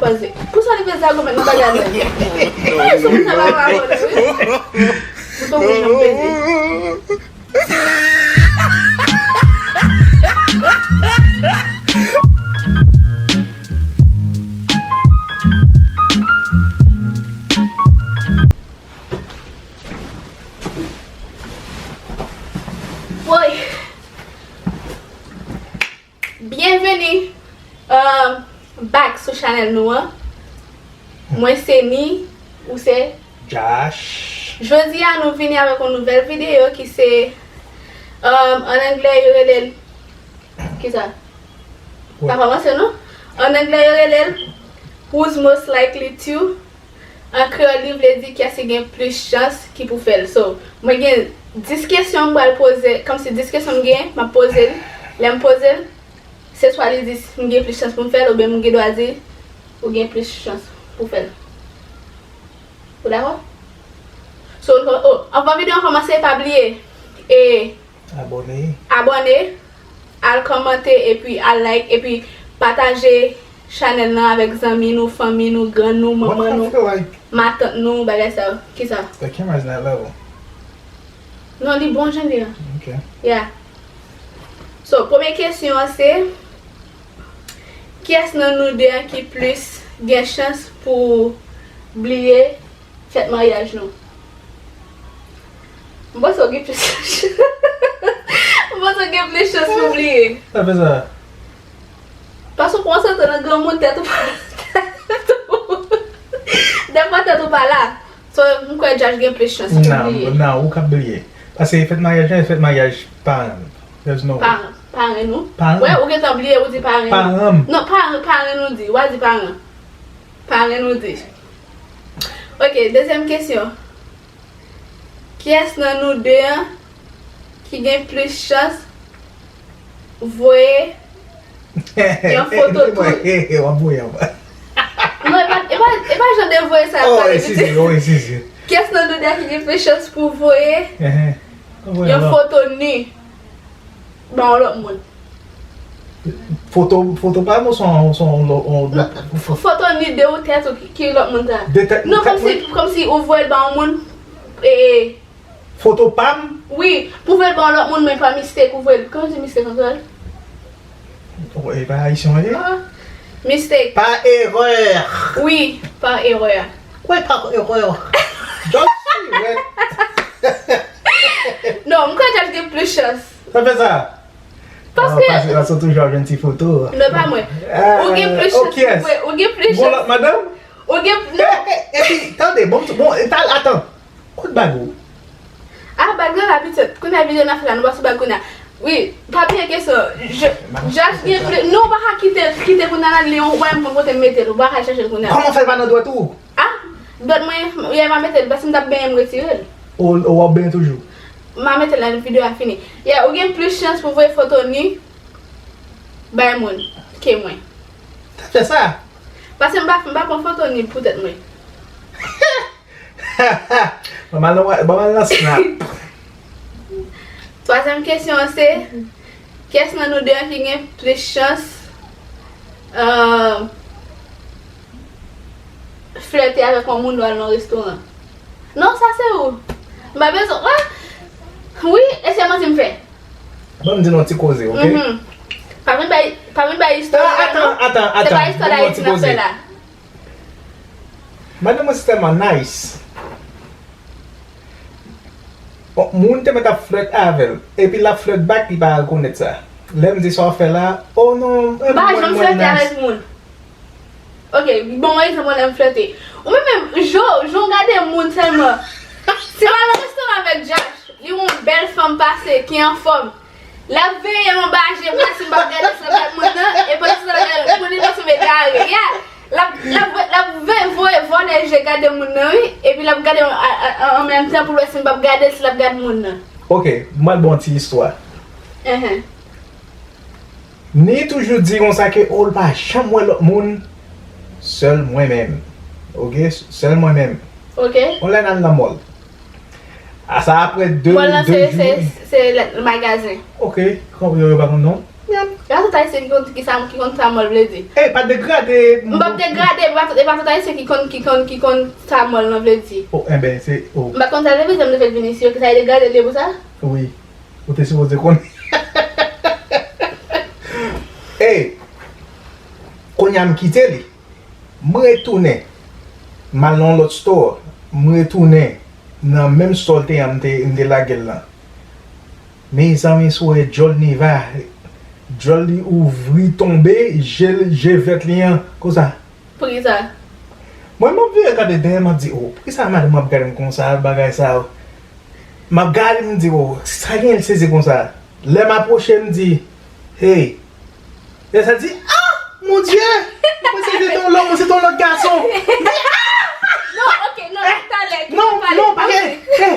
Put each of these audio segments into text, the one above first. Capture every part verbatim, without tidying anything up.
Poze. Pou sa li peze a gwo mèt nan bagay la. Ay, sou moun sa pa pa abòne, wi. Bouton wouj nan peze. Woy. Byenveni, um, back sou chanèl nou an. Mwen se Ni, ou se? Josh. Jodi a nou vini avèk yon nouvèl videyo ki se, um, an anglè yo rele l, kisa? What? Pa kòmanse non. An anglè yo rele l Who's Most Likely To. An kreyòl, li vle di kiyès ki gen plis chans ki pou fè l. So, mwen gen dis kesyon m pral poze, kòmsi dis kesyon m gen, m ap poze l. Lè m poze l, se swa li di m gen plis chans pou m fè l, oubyen m gen dwa di ou gen plis chans pou fè l. Ou dakò? So, oh, anvan videyo a kòmanse, pa bliye, e, Abòne. Abòne, al kòmante, epi al like, epi pataje chanèl nan avèk zanmi nou, fanmi nou, grann nou, manman nou, matant nou, bagay sa yo. Kisa? The camera is not level. Non, li bon jan li an. Ok. Yeah. So, premye kesyon an se, kiyès nan nou de an ki plis gen chans pou bliye fèt maryaj nou? M panse w gen plis chans. M panse w gen plis chans pou bliye. Sa fè sa? Paske w konsantre nan granmoun, tèt ou pa, tèt ou, dèfwa tèt ou pa la. So, m kwè Josh gen plis chans pou bliye. Non, non, ou ka bliye. Paske fèt maryaj la, fèt maryaj paran m. There's no way. Paran, paran nou? Paran. Wè, ou gentan bliye, ou di paran. Paran m. Non, paran, paran nou di. W a di paran. Paran nou di. Ok, dezyèm kesyon. Kiyès nan nou de an ki gen plis chans voye yon foto tou? W ap voye anba. Non, e pa, e pa, e pa jan de voye sa. Oh, eskize, oh, eskize. Kiyès nan nou de an ki gen plis chans pou voye yon foto ni? Ba yon lòt moun. Foto, foto pa m ou se yon, se yon lòt, yon lòt. Foto ni de ou tèt ou ki, ki lòt moun sa. De tèt, non, tèt mwen. Kòmsi, kòmsi ou voye l ba yon moun, e, foto pa m? Wi, pou voye l ba yon lòt moun, men pa mistake, ou voye l, kòman di mistake an kreyòl? Ou e pa ayisyen w ye? Ah, mistake. Par erreur. Wi, par erreur. Kòman par erreur? Just see, non, m kwè Josh gen plis chans. Sa fè sa? Paske, paske la sou toujou ap jwenn ti foto. Non, pa mwen. Ou gen plis chans pou mwen. Ou gen plis chans. Gon lòt madanm? Ou gen, non. Epi, tande, bon, bon, etal, atan. Kot bag ou? Ah, bag la la, pitit. Kounye a videyo n ap fè la, nou pa sou bag kounye a. Wi, pa bliye kesyon. Josh gen plis, non, ou pa ka kite, kite kounye a la, li yon, ou pa menm konn kote m mete l, ou pa ka chèche l kounye a. Kòman fè l pa nan dwèt ou? Ah, dwèt mwen, yè m a mete l, paske m t ap benyen m retire l. Ou, ou w ap benyen toujou? M a mete l lè videyo a fini. Yè, ou gen plis chans pou voye foto ni bay moun ke mwen. Sa fè sa? Paske m pa, m pa pran foto ni pou tèt mwen. Ban m al nan, ban m al nan Snap. Twazyèm kesyon an se, kiyès nan nou de an ki gen plis chans, euh, flète avèk yon moun lè w al nan restoran? Non, sa se ou. M pa bezwen, ah, wi, e se manti m fè. Ban m di nou yon ti koze, ok? Mhm. Pa vin bay, pa vin bay istwa la, non. Atan, atan, atan. Se pa istwa la Ayiti n ap fè la. Madanm mwen se tèlman nice. Bon, moun te mèt ap flèt avè l, epi l ap flèt back, li pa rekonèt sa. Lè m di sa w fè la, oh non, m pa janm flète avèk moun. Ok, bon, yon egzanp, lè m flète. Ou menm menm, jan, jan w gade moun sèlman. Si w al nan restoran avèk Josh, li wè yon bèl fanm pase, ki anfòm. L ap veye anba je pou wè si m p ap gade sou tèt moun nan, e pandan se tan l ap gade, pou li pa tonbe egare. Ya, l ap, l ap, l ap ve-, voye vòlè je gade moun nan, wi, epi l ap gade an, an, an, an menm tan pou l wè si m p ap gade l, si l ap gade moun nan. Ok, mwen ba w yon ti istwa. Enhen. Ni toujou di konsa ke, oh, l pa janm wè lòt moun, sèl mwen menm. Ok, sèl mwen menm. Ok. On lè n al nan mall. A sa apre de, de jou. Mall lan se, se, se lè, magazen. Ok, kòm yo, yo pa konn non. Gason ayisyen ki konn ki sa, ki konn sa mòl vle di. Ey, pa degrade. M p ap degrade, e pa, e pa tout ayisyen ki konn, ki konn, ki konn sa mòl lan vle di. Oh, enben, se, oh. M pa t konn sa l te vle di, m te fè l vin isi, ok, sa e degrade l ye pou sa? Wi. Ou te sipoze konnen. Ey, kounye a m kite li. M retounen. M al nan yon lòt store. M retounen nan menm store l te ye an, m te, m te lage l lan. Mezanmi, si w wè djòl Neva, djòl li ouvri tonbe, je, je vèt li an, konsa. Poukisa? Mwen, m ap vire gade dèyè, m ap di, oh, poukisa madanm ap gade m konsa, bagay sa yo? M ap gade, m di, oh, sa gen l sezi konsa? Lè m apwoche, m di, hey. Lè sa di, ah, mon Dieu! Mwen se te yon lòm, mwen se te yon lòt gason. M di, ah! Non, ok, non, talè, non, talè, non, pa gen, hey.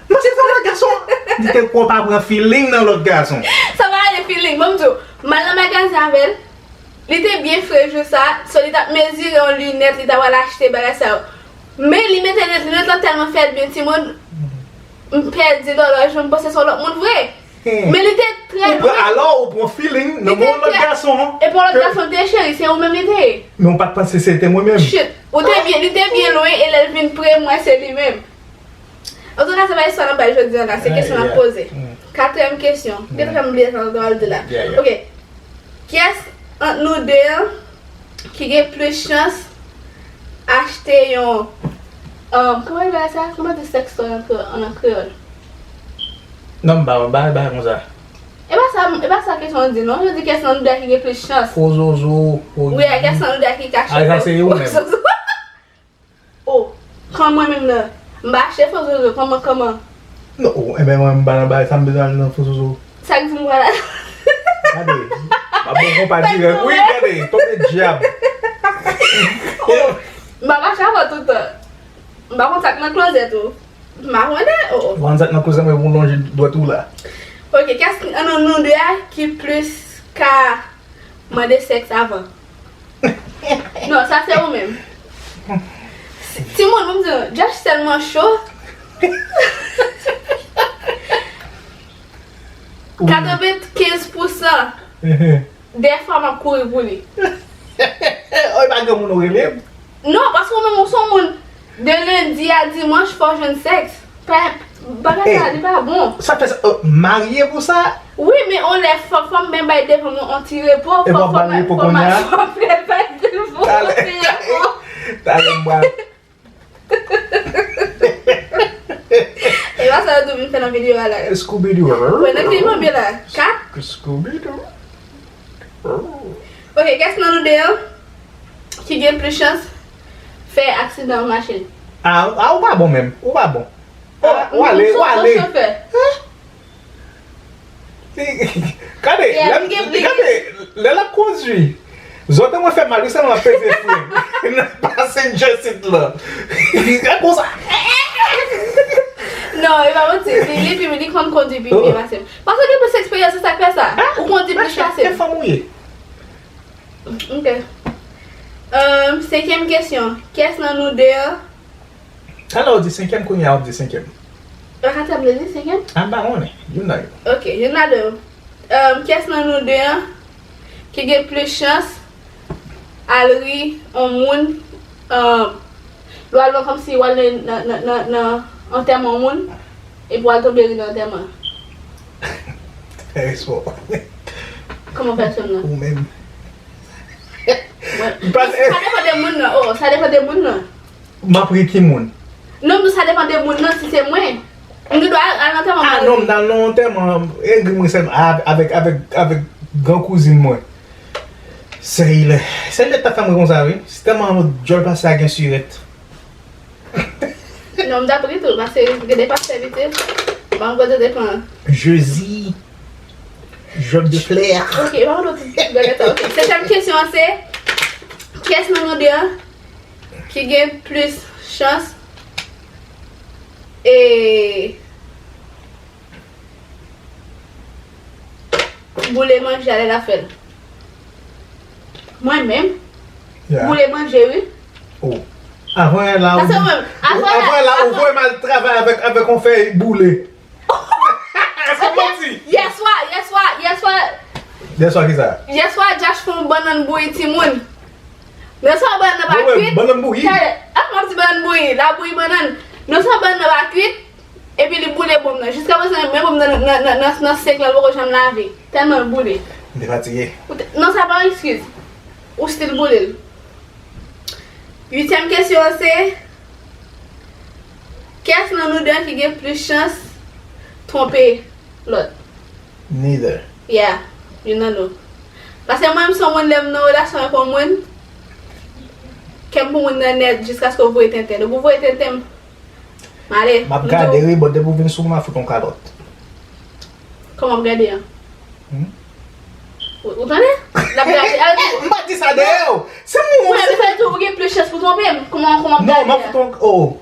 Mwen se te yon lòt gason. Li te kwè w pa pran feeling nan lòt gason. Sa pa rele feeling, ban m di w, m al nan magazen avè l, li te byen fre jou sa, so li t ap mezire yon linèt, li ta pral achte bagay sa yo. Men li mete linèt, linèt lan tèlman fè l byen, timoun, m pèdi lòlòj mwen, m panse se yon lòt moun vre. Hmm. Men li te trè lwen. Ou pran, alò, ou pran feeling nan men yon lòt gason. E pa yon lòt gason li te ye, cheri, se ou menm li te ye. Men ou pa t panse se te mwen menm. Chut, ou te byen, li te byen lwen, e lè l vin pre, m wè se li menm. Antouka, se pa istwa n ap bay jodi a la, se kesyon n ap poze. Katriyèm kesyon. Gen tan m bliye sa m t ap di la. Ok. Kiyès ant nou de an ki gen plis chans achte yon, um, kòman yo rele sa? Kòman di sex toy an kre-, an, an kreyòl? Non, m pa, m pa, m pa konn sa. E pa sa, e pa sa kesyon an di, non. Yo di kiyès nan nou de a ki gen plis chans. Fo zozo, fo... Wi, kiyès nan nou de a ki ka... A, sa se ou menm. Fo zozo. Oh, kòman mwen menm nan? M pa achte fo zozo, kòman, kòman? Non, oh, enben mwen m pa nan bagay sa, m bezwen al nan fo zozo. Sa k di m pa la? Gade, m ap bon konpa dirèk. Wi, gade, tonbe dyab. Oh, m pa mache avè w tout tan. M pa konn sa k nan klozèt ou. M pa konnen, oh, oh. Ou konn sa k nan klozèt mwen pou w lonje dwèt ou la. Ok, kiyès nan nou de a ki plis ka mande sèks avan? Non, sa se ou menm. Timoun, ban m di nou, Josh tèlman cho. Katrevenkenz pousan. Dèfwa m ap kouri pou li. Oy, pa gen moun ou rele? Non, paske ou menm ou se yon moun de lendi a dimanch fò w jwenn sèks. Pa, bagay sa li pa bon. Sa fè sa, euh, marye pou sa? Wi, men on lè fò, fò m men bay devan mwen on ti repo, fò, fò m, fò m, fò m fè bay devan mwen on ti repo. Talè m pral E pa sa yo tou vin fè nan videyo a la. Scooby-Doo. Wè, nan ki nivo m ye la? Kat? Scooby-Doo. Ok, kiyès nan nou de an ki gen plis chans fè aksidan machin? A, a, ou pa bon menm. Ou pa bon. Ou ale, ou ale. Gade, lè l ap kondui, zòt mwen fè mal, wi, sèlman peze fren. Nan passenger seat lan. Li konsa. Non, e pa manti. Li, li pi, li konn kondui pi byen pase m. Paske gen plis eksperyans, se sa k fè sa. Ou kondui plis pase m. E fanm ou ye? Ok. Euh, senkyèm kesyon. Kiyès nan nou de an Talè w di senkyèm, kounye a w ap di senkyèm. Katriyèm te di senkyèm? A, m pa konnen. Youn nan yo. Ok, youn nan de yo. Kiyès nan nou de an ki gen plis chans al ri on moun, lè w al nan, kòmsi w al nan, nan, nan, nan, nan antèman on moun, epi w al tonbe ri nan antèman an? Fè espò. Kòman pèsonn nan? Ou menm. Sa depann de moun nan. Oh, sa depann de moun nan. M ap ri ki moun? Non, m di sa depann de moun nan, si se mwen. M gen dwa al nan antèman. A non, m t al nan yon antèman, egri mwen sèm avèk, avèk, avèk gran kouzin mwen. Sèy lè, sèy lè ta fè mwen konsa, wi. Se tèlman djòl pase a gen sirèt. Non, m t ap ri tou, paske gen de pastè pitit. Bon, kote depan. Jezi. Jòb de flè. Ok, pa konn tout bagay sa, ok. Setyèm kesyon an se, kiyès nan nou de an ki gen plis chans e boule manje a lè l ap fè l? Mwen menm. Boule manje, wi. Oh. Avan la, ou, avan la, ou voye m al travay avèk, avèk yon fèy boule. Èske m manti? Yèswa, yèswa, yèswa. Yèswa ki sa? Yèswa, Josh fè yon bannann bouyi timoun. Yèswa, bannann nan pa kwit. Bannann bouyi? Tande, ah, m ap di bannann bouyi, la bouyi bannann. Yèswa, bannann nan pa kwit. Epi li boule bonm nan. Jiska prezan, men bonm nan nan, nan, nan, nan senk lan, li poko janm lave. Tèlman l boule. M te fatige. Non, sa pa yon eskiz. Ou still boule l. Uityèm kesyon an se, kiyès nan nou de an ki gen plis chans twonpe lòt? Neither. Yeah, youn nan nou. Paske mwen, m se yon moun, lè m nan relasyon avèk yon moun, kè m pou moun nan nèt jiskaske w voye tenten. Depi w voye tenten m, m ale. M ap gade wi, but depi w vin sou mwen, m ap fout yon kalòt. Kòman w ap gade an? Ou tande? L ap gade. M pa di sa dèyè w. Se moun. Mwen, sa di ou gen plis chans pou twonpe m. Kòman, kòman w ap gade an? Non, m ap fout yon, oh.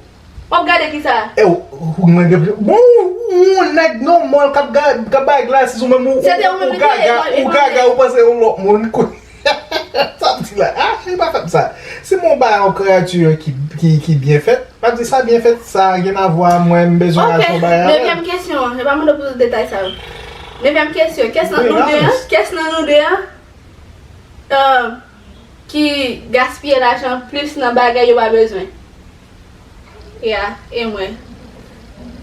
W ap gade kisa? E, ou, mwen gen plis. Bon, ou, ou yon nèg nòmal k ap ga-, k ap bay glasis ou menm ou, ou, ou gaga, ou gaga, ou panse yon lòt moun. Sa m di la, ah, e pa fè m sa. Si m ba yon kreyati ki, ki, ki byen fèt, m ap di sa byen fèt, sa gen avwa mwen, m bezwen achte yon bagay avè l. Nevyèm kesyon an, e pa mande w pou detay sa yo. Nevyèm kesyon, kès nan nou de an, kès nan nou de an, um, ki gaspiye lajan plis nan bagay yo pa bezwen? Ya, e mwen.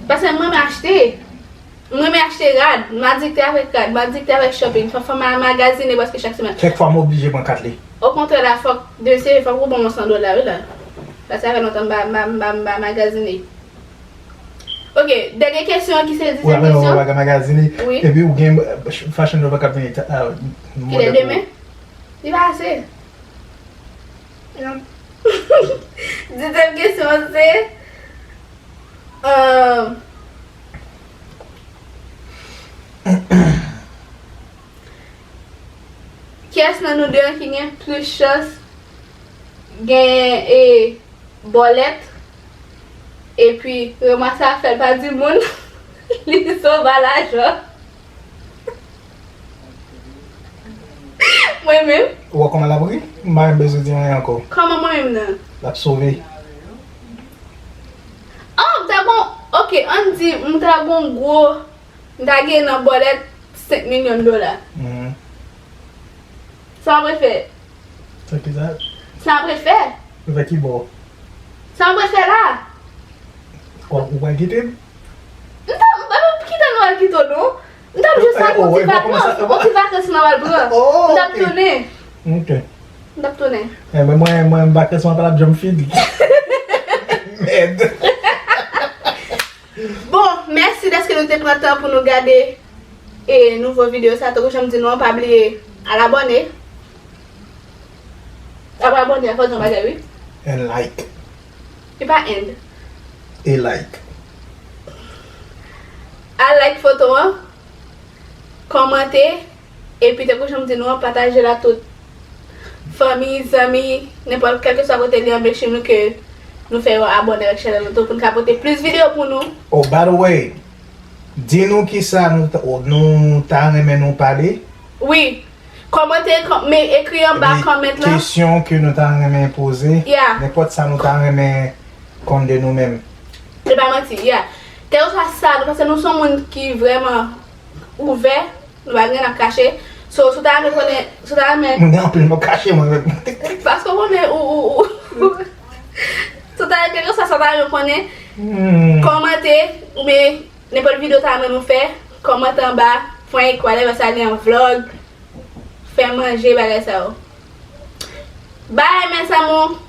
Paske mwen renmen achte. Mwen renmen achte rad. M adikte avèk rad. M adikte avèk shopping. Fò, fò m al magazine prèske chak semèn. Kèk fwa m oblije pran kat li. Okontrè la, fòk, de se, fòk ou ban mwen san dola, wi la. Paske sa fè lontan m pa, m pa, m pa, m pa magazine. Ok, dènye kesyon an ki se dizyèm kesyon. Ou ap mwen bagay magazine. Wi. Epi ou gen, euh, Fashion Nova k ap vini ta-, ah, mwen. Kilè demen? Li pa ase. Dizyèm kesyon an se, euh, kiyès nan nou de an ki gen plis chans genyen, e, bòlèt, epi ranmase afè l pa di moun, li sove lajan. Mwen menm. Ou wè kòman l ap ri? M pa menm bezwen di anyen ankò. Kòman mwen menm nan? L ap sove. Ah, m ta gon, ok, ann di, m ta gon gwo, m ta gen nan bòlèt senk milyon dola. Mhm. Sa w ap fè? Sa ki sa? Sa m ap fè? Ou fè ki bò? Sa m ap fè la? Ou, ou pral kite m? M t ap, m p ap kite nou al kite w non. M t ap jis al pran ti vakans, yon ti vakans m ap al pran. M t ap tounen. Ok. M t ap tounen. Enben mwen, mwen, vakans mwen pa t ap janm fini. Mèd. Bon, mèsi dèske nou te pran tan pou nou gade e nouvo videyo sa. Tankou jan m di nou an, pa bliye al abòne. Al abòne a, fò di yon bagay wi. And like. E pa and. E like. Al like foto an, kòmante, epi tankou jan m di nou an, pataje l ak tout fanmi, zanmi, nenpòt, kèlkeswa kote li an, make sure nou ke nou fè yo abòne avèk chanèl nou tou pou n ka pote plis videyo pou nou. Oh, by the way, di nou kisa nou ta, nou ta renmen nou pale. Wi. Kòmante, kò-, men ekri anba comment lan. Kesyon ke nou ta renmen poze. Yeah. Nenpòt sa nou ta renmen konn de nou menm. Se pa manti, yeah. Kèlkeswa sa, nou, paske nou se yon moun ki vrèman ouvè, nou pa gen anyen n ap kache. So, si w ta renmen konnen, si w ta renmen. Mwen gen anpil m ap kache mwen menm. Paske w konnen, ou, ou, ou. Si w ta renmen, kèlkeswa sa w ta renmen konnen, kòmante, oubyen nenpòt videyo w ta renmen nou fè, kòmante anba, prank, whatever, sa li an vlog, fè manje, bagay sa yo. Bye, mes amours!